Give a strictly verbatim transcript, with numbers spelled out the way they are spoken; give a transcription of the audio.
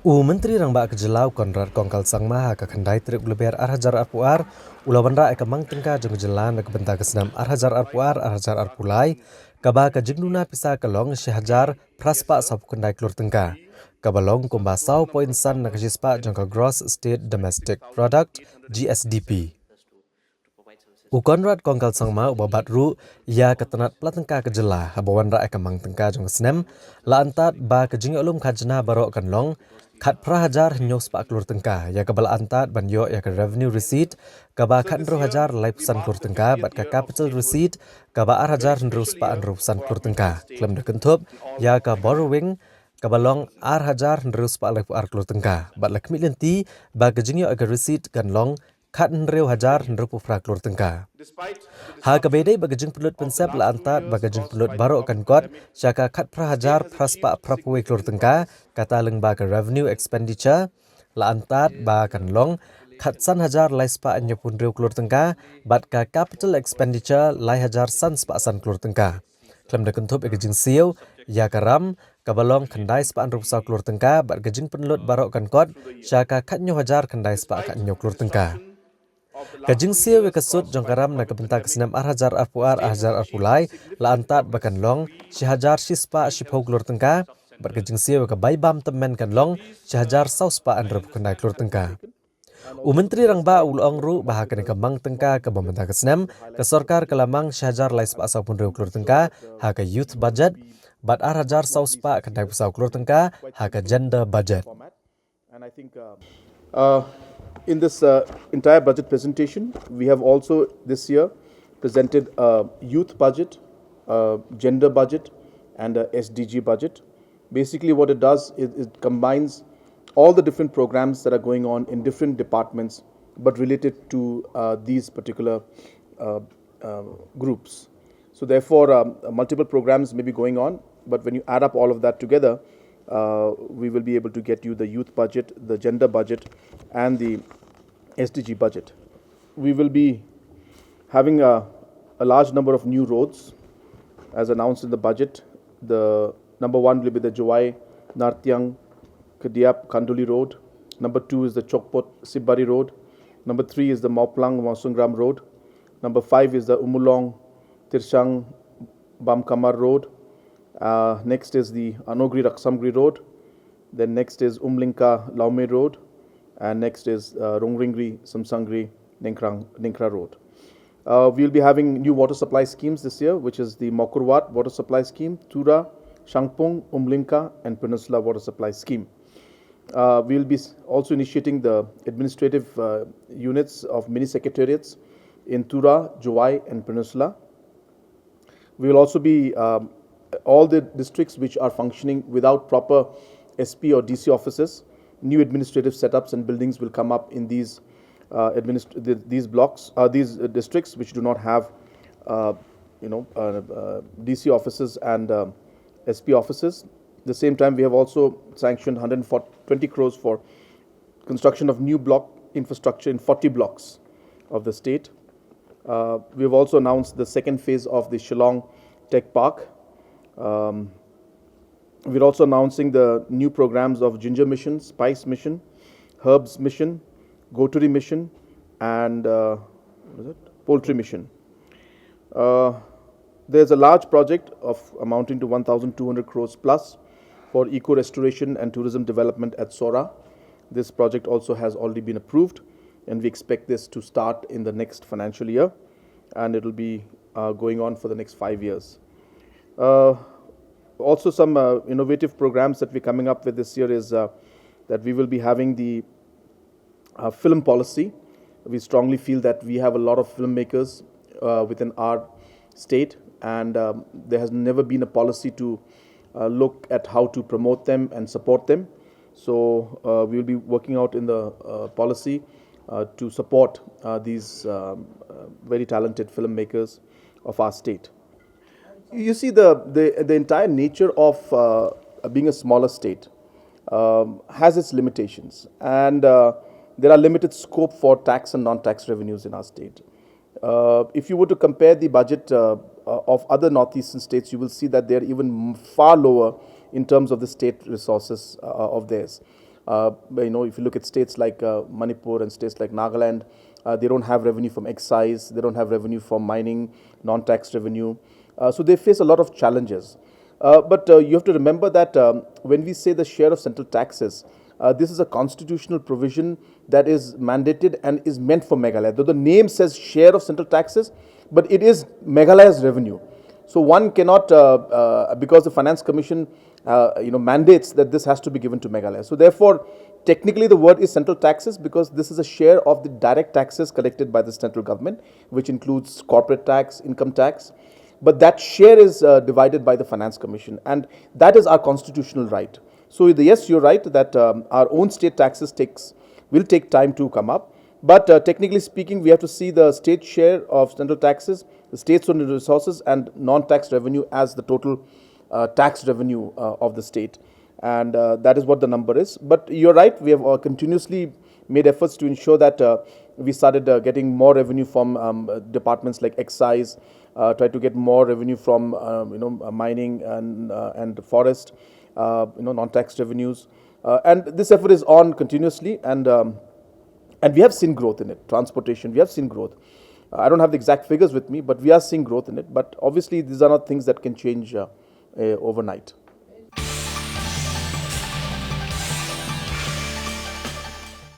U Myntri Rangbah ka jylla u Conrad Kongkal Sangma ha ka khyndai tarik u Lber ar hajar arphew ar u la wanrah ïa ka mang tyngka jong ka jylla na ka bynta ka snem ar hajar arphew ar ar hajar arphew lai, kaba ka jingduna pisa ka long shi hajar phra spah sawphew khyndai klur tyngka, kaba long kumba saw point san na ka shispah jong ka Gross State Domestic Product, G S D P. U Conrad Kongkal Sangma uba bat ruh ïa ka tnat pla tyngka ka jylla haba wanrah ïa ka mang tyngka jong ka snem, la antad ba ka jingïohlum khajna baroh kan long khatphra hajar hynñiew spah klur tyngka, ïa kaba la antad ban ïoh ïa ka revenue receipt kaba khathynriew hajar laiphew san klur tyngka bad ka capital receipt kaba ar hajar hynriew spah hynriewphew san klur tyngka, khlem da kynthup ïa ka borrowing kaba long ar hajar hynriew spah laiphew ar klur tyngka, bad la khmih lynti ba ka jingïoh ïa ka receipt kan long khathynriew hajar hynriewphew phra klur tyngka. Ha kaba ïadei bad ka jingpynlut pynsep, la antad ba ka jingpynlut baroh kan kot sha ka khatphra hajar phra spah phraphew wei klur tyngka, kata lyngba ka revenue expenditure la antad ba kan long khatsan hajar lai spah hynñiewphew hynriew klur tyngka, bad ka capital expenditure lai hajar san spah san klur tyngka. Khlem da kynthup ïa ka jingsiew ïa ka ram kaba long khyndai spah hynriewphew saw klur tyngka, bad ka jingpynlut baroh kan kot sha ka khathynñiew hajar khyndai spah khathynñiew klur tyngka. Ka jingsiew ïa ka sut jong ka ram na ka bynta ka snem ar hajar arphew ar ar hajar arphew lai la antad ba kan long shi hajar shi spah shiphew klur tyngka, bad ka jingsiew ïa ka bai bam tymmen kan long shi hajar saw spah hynriewphew khyndai klur tyngka. U Myntri Rangbah u la ong ruh ba ha kane ka mang tyngka kaba mynta ka snem, ka sorkar ka la mang shi hajar lai spah sawphew hynriew klur tyngka ha ka youth budget, bad ar hajar saw spah khyndaiphew saw klur tyngka ha ka gender budget. And I think uh, uh, in this uh, entire budget presentation, we have also this year presented a youth budget, a gender budget, and a S D G budget. Basically, what it does is it combines all the different programs that are going on in different departments, but related to uh, these particular uh, uh, groups. So therefore, um, multiple programs may be going on, but when you add up all of that together, uh, we will be able to get you the youth budget, the gender budget, and the S D G budget. We will be having a, a large number of new roads, as announced in the budget. The number one will be the Jowai Nartiang Kadiap Khanduli Road. Number two is the Chokpot Sibari Road. Number three is the Mawplang Mawsyngram Road. Number five is the Ummulong Tirshang Bamkamar Road. Uh, next is the Anogri Raksamgri Road. Then next is Umlingka Laume Road. And next is uh, Rongringri Samsangri Ningkrang, Ningkra Road. Uh, we'll be having new water supply schemes this year, which is the Mawkyrwat Water Supply Scheme, Tura, Shangpung, Umlingka, and Peninsula Water Supply Scheme. Uh, we'll be s- also initiating the administrative uh, units of mini secretariats in Tura, Jowai, and Peninsula. We will also be um, all the districts which are functioning without proper S P or D C offices. New administrative setups and buildings will come up in these uh, administ- th- these blocks, uh, these uh, districts which do not have, uh, you know, uh, uh, D C offices and um, S P offices. At the same time, we have also sanctioned one hundred twenty crores for construction of new block infrastructure in forty blocks of the state. Uh, we have also announced the second phase of the Shillong Tech Park. Um, we're also announcing the new programs of Ginger Mission, Spice Mission, Herbs Mission, Goatry Mission, and uh, what is it? Poultry Mission. Uh, there's a large project of amounting to one thousand two hundred crores plus for eco restoration and tourism development at Sora. This project also has already been approved, and we expect this to start in the next financial year, and it will be uh, going on for the next five years. Uh, also, some uh, innovative programs that we're coming up with this year is uh, that we will be having the uh, film policy. We strongly feel that we have a lot of filmmakers uh, within our state, and um, there has never been a policy to uh, look at how to promote them and support them. So uh, we will be working out in the uh, policy uh, to support uh, these um, uh, very talented filmmakers of our state. You see, the, the, the entire nature of uh, being a smaller state um, has its limitations, and uh, there are limited scope for tax and non-tax revenues in our state. Uh, if you were to compare the budget uh, uh, of other northeastern states, you will see that they are even far lower in terms of the state resources uh, of theirs. Uh, you know, if you look at states like uh, Manipur and states like Nagaland, uh, they don't have revenue from excise, they don't have revenue from mining, non-tax revenue. Uh, so they face a lot of challenges. Uh, but uh, you have to remember that um, when we say the share of central taxes, uh, this is a constitutional provision that is mandated and is meant for Meghalaya. Though the name says share of central taxes, but it is Meghalaya's revenue. So one cannot, uh, uh, because the Finance Commission, uh, you know, mandates that this has to be given to Meghalaya. So therefore, technically the word is central taxes because this is a share of the direct taxes collected by the central government, which includes corporate tax, income tax. But that share is uh, divided by the Finance Commission, and that is our constitutional right. So the, yes, you're right that um, our own state taxes takes will take time to come up. But uh, technically speaking, we have to see the state share of central taxes, the state's own resources, and non-tax revenue as the total uh, tax revenue uh, of the state. And uh, that is what the number is. But you're right, we have uh, continuously made efforts to ensure that uh, we started uh, getting more revenue from um, uh, departments like excise, uh, try to get more revenue from um, you know uh, mining and uh, and forest, uh, you know non-tax revenues, uh, and this effort is on continuously, and um, and we have seen growth in it. Transportation, we have seen growth. Uh, I don't have the exact figures with me, but we are seeing growth in it. But obviously, these are not things that can change uh, uh, overnight.